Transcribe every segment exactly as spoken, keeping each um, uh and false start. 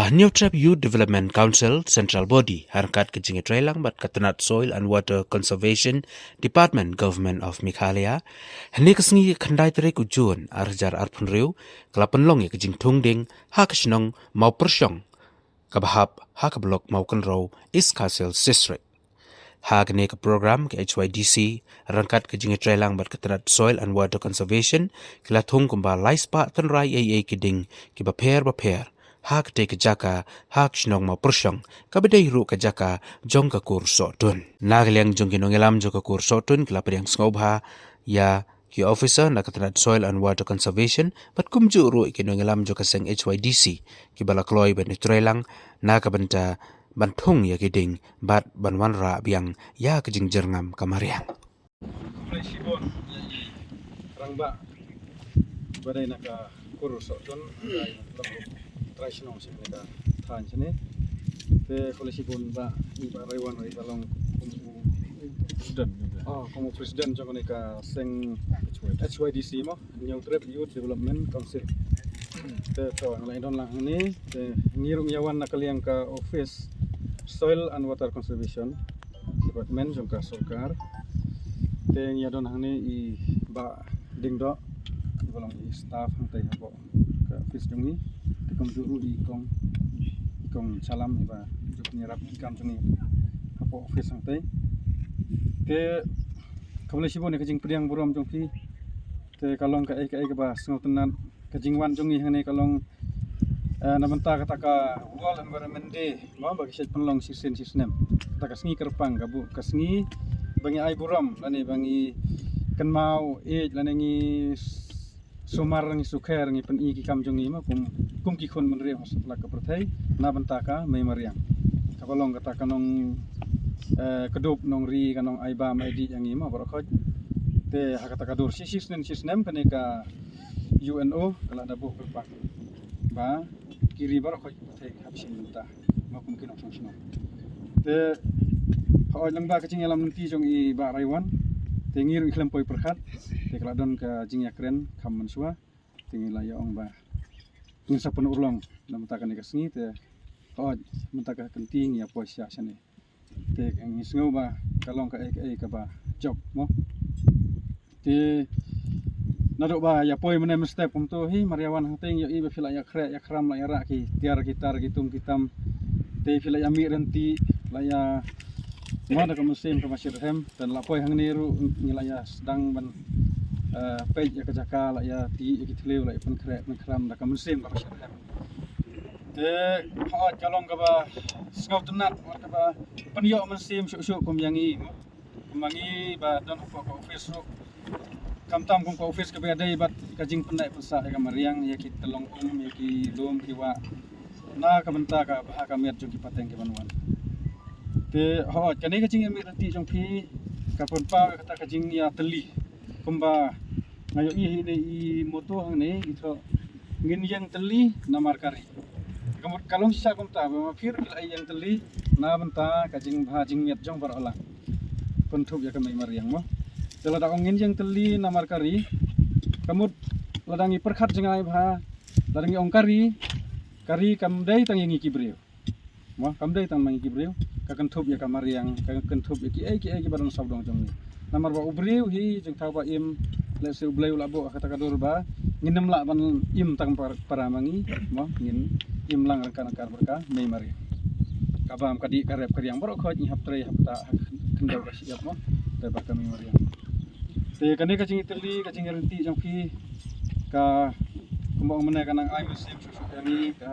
Hynñiewtrep Youth Development Council, Central Body, ha ryngkat ka jingïatreilang bad ka tnat Soil and Water Conservation Department, Government of Meghalaya, hynne ka sngi khyndai tarik u Jun ar hajar arphew hynriew, ka la pynlong ïa ka jingthung dieng ha ka shnong Mawpyrshong, kaba hap ha ka block Mawkynrew, East Khasi Hills District. Ha kane ka program ka H Y D C ryngkat ka jingïatreilang bad ka tnat Soil and Water Conservation ki la thung kumba lai spah tynrai eiei ki dieng kiba pher bapher ha katei ka jaka ha ka shnong Mawpyrshong, kaba dei ruh ka jaka jong ka kur Sohtun. Na ka liang jong ki nongïalam jong ka kur Sohtun ki la pdiang sngewbha ïa ki officer na ka tnat Soil and Water Conservation bad kumjuh ruh ki nongïalam jong ka seng H Y D C kiba la kloi ban ïatreilang na ka bynta ban thung ïa ki dieng bad ban wanrah biang ïa ka jingjyrngam ka mariang. Khublei shibun ïa i rangbah ba dei na ka kur Sohtun, ba dei na ka trai shnong sha kane ka thaiñ shane. Te khublei shibun ba i Bah Raiwan, i ba long kum u president, oh, kum u president jong kane ka seng H Y D C mo, Hynñiewtrep Youth Development Council. Te to ngi la don lang hangne, te ngi ruh ngi ïa wan na ka liang ka office Soil and Water Conservation Department jong ka sorkar. Te ngi ïa don hangne i Bah Diengdoh, i ba long i staff hangtei hapoh ka office jong ngi. Te kumjuh ruh i kong, i kong Chalam i ba ju pynïarap ki kam jong ngi hapoh office hangtei. Te khublei shibun ïa ka jingpdiang burom jong phi. Te ka long kaei kaei kaba sngewtynnat ka jingwan jong ngi hangne ka long, eh, na bynta kata ka World Environment Day, mo, ba ki shait pynlong shisien shisnem. Kata ka sngi kyrpang, ka buh ka sngi ba ngi ai burom lane ba ngi kynmaw ïeit lane ngi s-, sumar, ngi sukher, ngi pyni ki kam jong ngi mo, kum, kum ki khun bynriew ha satlak ka pyrthei na bynta ka mei mariang, kaba long kata ka nong, eh, kdup nongri, ka nong ai bam ai dih ïa ngi mo baroh khoit. Te ha kata ka dur shi shisnem shisnem kane ka U N O ka la da buh kyrpang ba ki ri baroh khoit ka pyrthei hap shim bynta mo kum ki nongshong shnong. Te hooid, lyngba ka jingïalam lynti jong i Bah Raiwan, te ngi ruh ngi khlem poi pyrkhat, te ka la don ka jingïakren kham mynshuwa. Te ngi la ïa ong ba ngin sa pynurlong na bynta kane ka sngi, te hooid, bynta ka kynti ngi ïa poi sha shane. Te ngi sngew ba ka long kaei kaei kaba jop mo. Te naduh ba ïa poi mynne mynstep kumto hi, mar ïa wan hangtei ngi ïohi ba phi la ïa khreh ïa khram, la ïa rah ki tiar ki tar ki tum ki tam. Te phi la ïa mih rynti, la ïa, mo, da ka mynsiem kaba shitrhem. Te la poi hangne ruh ngi la ïa sdang ban, eh, peit ïa ka jaka, la ïa tih ïa ki thliew, la ïa pynkhreh pynkhram da ka mynsiem kaba shitrhem. Te hooid, ka long kaba sngewtynnat, kaba pynïoh mynsiem shuh shuh kum ïa ngi mo. Kum ma ngi ba don hapoh ka office ruh, khamtam kum ka office kaba ïadei bad ka jingpyndait pynsah ïa ka mariang, ïa ki tyllong um, ïa ki lum ki wah, na ka bynta ka bha ka miat jong ki pateng ki ban wan. Te hooid, kane ka jingïamih lynti jong phi ka pynpaw ïa kata ka jingïatylli. Kumba nga ïohi hi ne i motto hangne, i thoh, ngin ïeng tylli namar ka ri. Ka mut ka long shisha kumta, ba ma phi ruh phi la ïeng tylli na bynta ka jingbha jingmiat jong baroh lang, kynthup ïa ka mei mariang mo. Te lada ong ngin ïeng tylli namar ka ri, ka mut lada ngi pyrkhat jngai bha, lada ngi ong ka ri, ka ri kam dei tang ïa ngi ki briew mo, kam dei tang ma ngi ki briew, ka kynthup ïa ka mariang, ka kynthup ïa kiei kiei kiba don sawdong jong ngi. Namar ba u briew hi jingthaw ba im, lehse U Blei u la buh ha kata ka dur ba ngin ym lah ban im tang par-, para ma ngi mo, ngin im lang ryngkat ryngkat bad ka mei mariang. Ka bam, ka dih, ka rep, ka riang baroh khoit ngi hap trei, hap ktah ha khyndew ka shyiap mo, te bad ka mei mariang. Te kane ka jingïatylli, ka jingïalynti jong phi, ka, kumba ong mynne, ka nang ai mynsiem shuh shuh ïa ngi, ka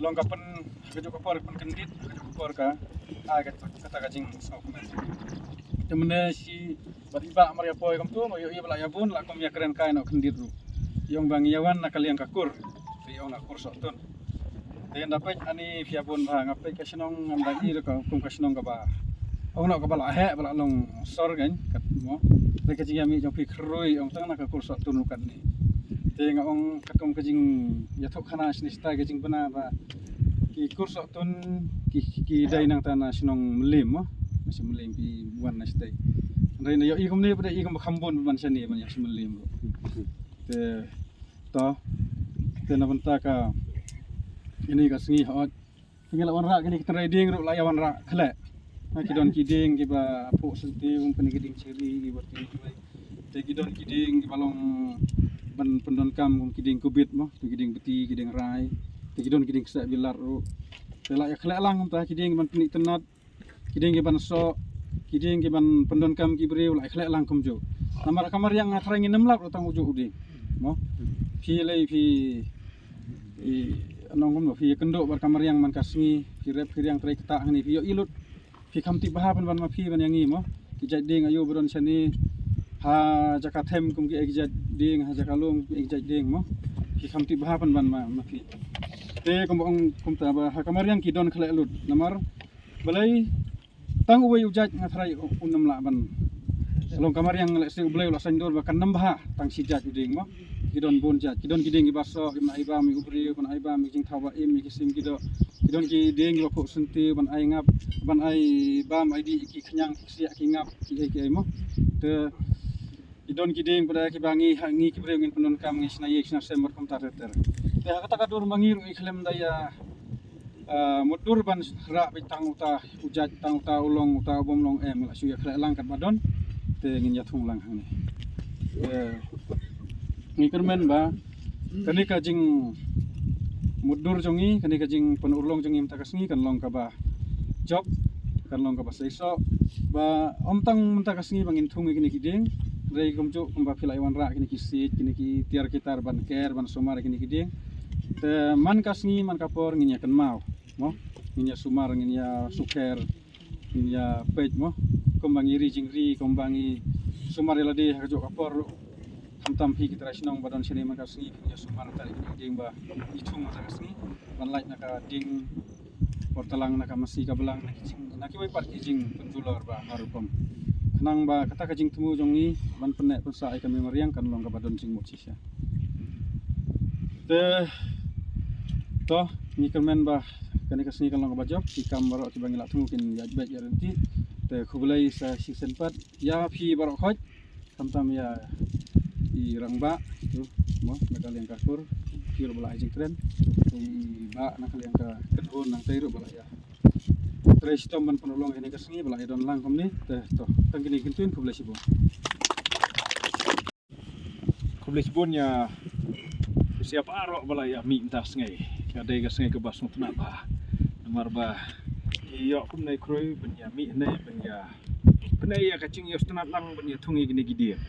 long ka pyn, ha kajuh ka por pynkyndit, ha kajuh ka por ka ai kata, kata ka jingsngewkmen. Te mynne shi bad i bah mar ïa poi kumto, ba ïohi ba la ïa bun, la kum ïa kren kai noh kyndit ruh. I ong ba ngi ïa wan na ka liang ka kur, te i ong na kur Sohtun. Te ynda peit ani phi ïa bun bha, nga peit ka shnong, ngam da i ruh ka kum ka shnong kaba, ong noh kaba la heh, ba la long sor kan, kat mo. Te ka jingïamih jong phi khrui, ong tang na ka kur Sohtun ruh katne. Te nga ong katkum ka jingïathuhkhana shane shatai, ka jingbna ba ki kur Sohtun ki, ki dei nangta na shnong Mylliem mo, na shnong Mylliem ki wan na shatei. Hynrei ynda ïohi kumne pat i kum ba kham bun ban shane ban ïa shnong Mylliem ruh. Te to, te na bynta ka, Kine ka sngi hot. Kine la wanrah kine ki trai dieng ruh la ïa wanrah khleh. Ha, ki don ki dieng kiba phuh senti, um, kine ki dieng cherry kiba tieng. Te ki don ki dieng kiba long ban pyndonkam kum ki dieng kubit mo, te ki dieng beti, ki dieng rai. Te ki don ki dieng kseh bilat ruh. Te la ïa khleh lang kumta ki dieng ban pyni tynat. Ki dieng kiban soh, ki dieng kiban pyndonkam ki briew la ïa khleh lang kumjuh. Namar ka mariang nga trai ngin ym lap ruh tang ujuh u dieng. Mo. Phi lei phi i nong kum phi kynduh bad ka mariang man ka sngi, phi rep phi riang trai kata hangne phi ïoh i lut. Phi kham tip bha pynban ma phi ban ïa ngi mo. Ki jait dieng ayu ba don shane ha jaka them kum ki ei ki jait dieng, ha jaka lum kum ki ei ki jait dieng mo. Phi kham tip bha pynban ma, ma phi. Te kumba ong kumta ba ha ka mariang ki don khleh lut. Namar Balei tang uwei u jait nga trai u, un ym lah ban. Long ka mariang lehse U Blei u la saiñdur ba kan ym bha tang shi jait u dieng mo. Ki don bun jait, ki don ki dieng kiba soh, kiban ai bam ïa u briew, kiban ai bam ïa ka jingthaw ba im ïa ki sim ki doh. Ki don ki dieng kiba phuh senti, ban ai ngap, ban ai bam ai dih ïa ki khñiang, ki ksiah, ki ngap, ki ei ki ei mo. Te Ki don ki dieng pat kiba ngi ha ngi ki briew ngin pyndonkam, ngi shna ïing shna sem bad kumta ter ter. Te ha kata ka dur ma ngi ruh ngi khlem da ïa, ah, mutdur ban rah beit tang uta u jait, tang uta u long, uta u bym long, em, la shu ïa khleh lang katba don. Te ngin ïa thung lang hangne. Te ngi kyrmen ba kane ka jingmutdur jong ngi, kane ka jingpynurlong jong ngi mynta ka sngi kan long kaba jop, kan long kaba seisoh. Ba ym tang mynta ka sngi ba ngin thung ïa kine ki dieng, hynrei kumjuh kumba phi la ïa wanrah kine ki siej, kine ki tiar ki tar ban ker, ban sumar ïa kine ki dieng. Te man ka sngi man ka por ngin ïa kynmaw mo, ngin ïa sumar, ngin ïa sukher, ngin ïa peit mo, kumba ngi ri jingri, kumba ngi sumar ïa lade ha kajuh ka por ruh. Khamtam phi ki trai shnong ba don shane man ka sngi, phin ïa sumar tari kine ki dieng ba ngi thung mynta ka sngi, ban lait na ka dieng por talang, na ka masi ka blang, na ki jing, na kiwei pat ki jingpynjulor ba har rukom. Khnang ba kata ka jingthmu jong ngi ban pynneh pynsah ïa ka mei mariang kan long kaba don jingmut shisha. Te to ngi kyrmen ba kane ka sngi kan long kaba jop, ki kam baroh kiba ngi la thmu kin ïa beit ïa rynti. Te khublei sa shisien pat ïa phi baroh khoit. Khamtam ïa i rangbah tu mo, na ka liang ka kur, phi ruh ba la ai jingkren. I bah na ka liang ka kynhun nangtei ruh ba la ïa trei shitom ban pynurlong ïa kane ka sngi, ba la ïa don lang kumne. Te to tang kine ki ktien, khublei shibun. Khublei shibun ïa phi baroh ba la ïa mih mynta ka sngi. Ka dei ka sngi kaba sngewtynnat bha. Namar ba ïoh kumne khrui ban ïa mih ne ban ïa pyneh ïa ka jingïoh sngewtynnat lang ban ïa thung ïa kine ki dieng.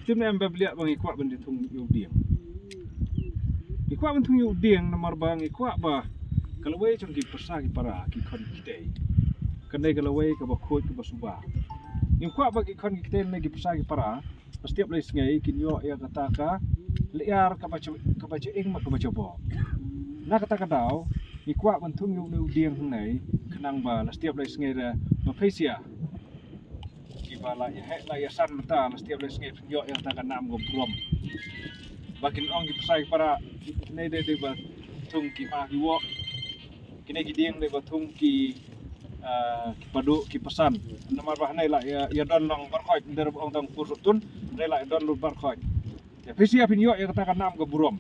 Te mynne em ba blia ba ngi kwah ban ïa thung ïa u dieng. Ngi kwah ban thung ïa u dieng namar ba ngi kwah ba ka lawei jong ki pyrsa ki para, ki khon ki kti, kane ka lawei kaba khuid kaba suba. Ngi kwah ba ki khon ki kti ne ki pyrsa ki para, ba step lai sngi kin ïoh ïa kata ka lyer kaba ju-, kaba ju-ing bad kaba jubok. Na kata ka daw ngi kwah ban thung ïa une u dieng hangne, khnang ba la step lai sngi re ba pyrshah kiba la ïa heh la ïa san mynta, la step lai sngi phin ïoh ïa kata ka nam ka burom. Ba kin ong ki pyrsa ki para, kine dei dei ba thung ki ma ki woh, kine ki dieng dei ba thung ki, ah, ki paduh ki pasan. Namar ba hangne la ïa, ïa don long baroh khoit, ym dei ruh ba ong tang pur suk tun, hangne la ïa don lut baroh khoit. Ïa pyrshah phin ïoh ïa kata ka nam ka burom.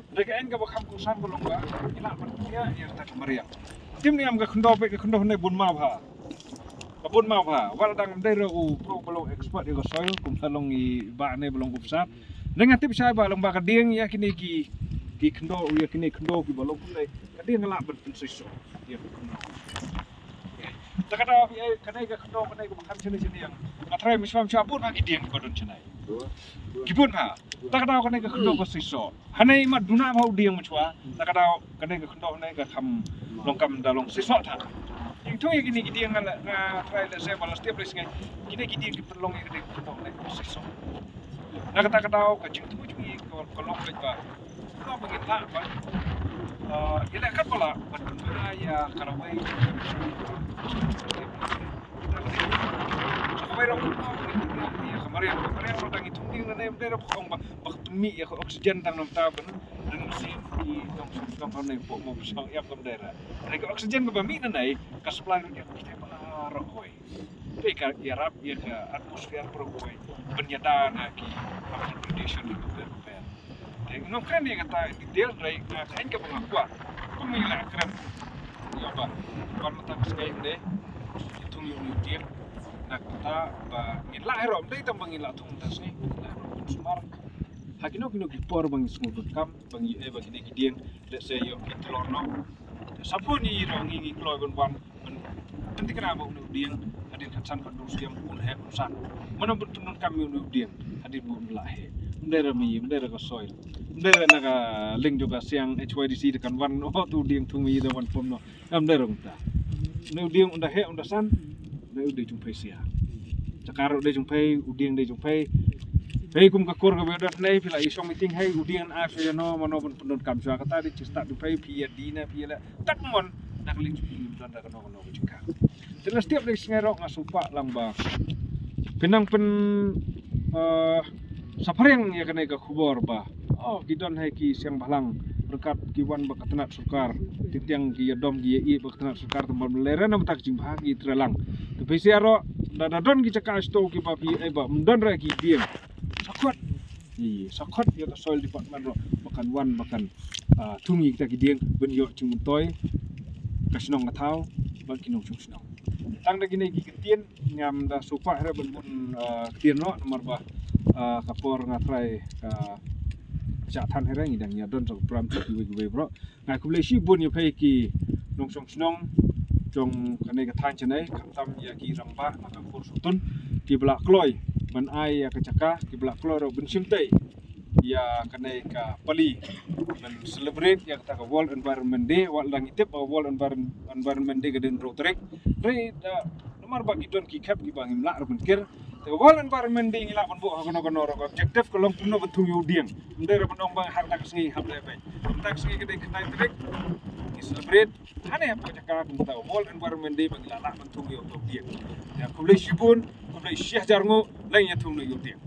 Hynrei ka eiñ kaba kham kongsan ka long ba ngi lah ban pynïaid ïa kata ka mariang. Te mynne em ka khyndew, peit ka khyndew hangne bun maw bha. Ka bun maw bha. Wat la dang ym dei ruh u pro ba long expert ïa ka soil, kumta long i bah ne ba long officer. Hynrei nga tip shai ba long ba ka dieng ïa kine ki, ki khyndew, ïa kine khyndew kiba long kumne, ka dieng ka lah ban pynseisoh. Dieng ka khyndew. Te ka daw phi, eh, kane ka khyndew, kane kaba kham shane shane ïa nga trai mynshwa mynshwa bun ha ki dieng kiba don shane. Ki bun ha. Te ka daw kane ka khyndew ka seisoh. Hangne mat duna bha u dieng mynshwa. Te ka daw kane ka khyndew hangne ka kham long kam da long seisoh than. Ïa thung ïa kine ki dieng nga la, nga trai lehse ba la step lai sngi. Kine ki dieng ki pynlong ïa kane ka khyndew hangne ka seisoh. Na kata ka daw ka jingthmu jong ngi ka, ka long beit ba Kumno ba ngin lah ban, eh, ïalehkai ba lah ban pynbna ïa ka lawei. Kawei ruh kumno ba ngin pynbna ïa ka mariang, ka mariang ruh dang ithung dieng lane, ym dei ruh ba ong ba, ba ka pynmih ïa ka oxygen tang namar ta ban dang sien ki tong sum tong ne pok mo song ïap kam dei ra. Dei ka oxygen kaba mih nangne ka supply ruh ïa kita baroh kawei. Te ka ïarap ïa ka atmosphere baroh kawei ban ïada na ki radiation kiba bun bun. Te ngam kren ïa kata in detail hynrei nga kren kaba nga kwah. Ngi la kren ïa ba ban mynta ka sngi ne thung ïa une u dieng. Na kata ba ngi la hirom dei tang ba ngi la thung mynta sngi, ngi la hirom sumar. Ha kino kino ki por ba ngi sngewbha kam ba ngi ïoh ba kine ki dieng, let's say ïoh ki tlor noh. Sa pun ngi ïoh ngi ngi kloi ban wan ban pynthikna ba une u dieng hadien khatsan khatdur snem un heh un san. Mano ban pyndonkam ïa une u dieng hadien ba un la heh? Ym dei ra mi, ym dei ra ka soil, ym dei ra na ka liang jong ka siang H Y D C te kan wan, oh, tu dieng thung mi da wan pom noh. Ym dei ra kumta. Une u dieng un da heh un da san, une u dei jong phi sia. Jaka ruh dei jong phi, u dieng dei jong phi. Phi kum ka kur kaba ïadon hangne, phi la ïashong meeting hi, u dieng un ai phi ïano mano ban pyndonkam, shuwa kata dei jingstad jong phi, phi ïa die ne phi ïa leh. Tat mon na ka liang jong phi, ym don da kano kano ka jingkhang. Te la step dei sngi ruh nga sngewpah lang ba phin nang pyn, eh, saphriang ïa kane ka khubor ba, oh, ki don hi ki siang bhalang ryngkat ki wan bad ka tnat sorkar. Tieng tieng ki ïadom ki ïa ïeh bad ka tnat sorkar, tang ban lehrain na bynta ka jingbha ki trelang. Te phi sia ruh da, da don ki jaka shuh kiba phi ïoh ba ym don re ki dieng, sa khot. Ïa, sa khot ïa ka soil department ruh ba kan wan ba kan, ah, thung ïa kita ki dieng ban ïoh jingmyntoi ka shnong ka thaw bad ki nongshong shnong. Tang da kine ki ktien ngam da sngewpah hi re ban bun, ah, ktien noh namar ba, ah, ka por nga trai ka shah than hi re, ngi dang ïa don sa ka program kiwei kiwei baroh. Nga ai khublei shibun ïa phi ki nongshong shnong jong kane ka thaiñ Chennai, khamtam ïa ki rangbah na ka khur Sohtun kiba la kloi ban ai ïa ka jaka, kiba la kloi ruh ban shimtai ïa kane ka pali ban celebrate ïa kata ka World Environment Day. Wat la ngi tip ba World Environ-, Environment Day ka dei hynriew tarik. Hynrei da namar ba ki don ki khep kiba ngim lah ruh ban kir. Te ka World Environment Day ngi lah ban buh ha kano kano ruh, ka objective ka long kumno ban thung ïa u dieng. Ym dei ruh ban ong ba ha kata ka sngi hap leh beit. Kata ka sngi ka dei khyndai tarik, ngi celebrate hangne hapoh jaka kumta ka World Environment Day ba ngi lah lah ban thung ïa u dieng. Ïa, khublei shibun, khublei shi hajar nguh, leit ïa thung noh ïa u dieng.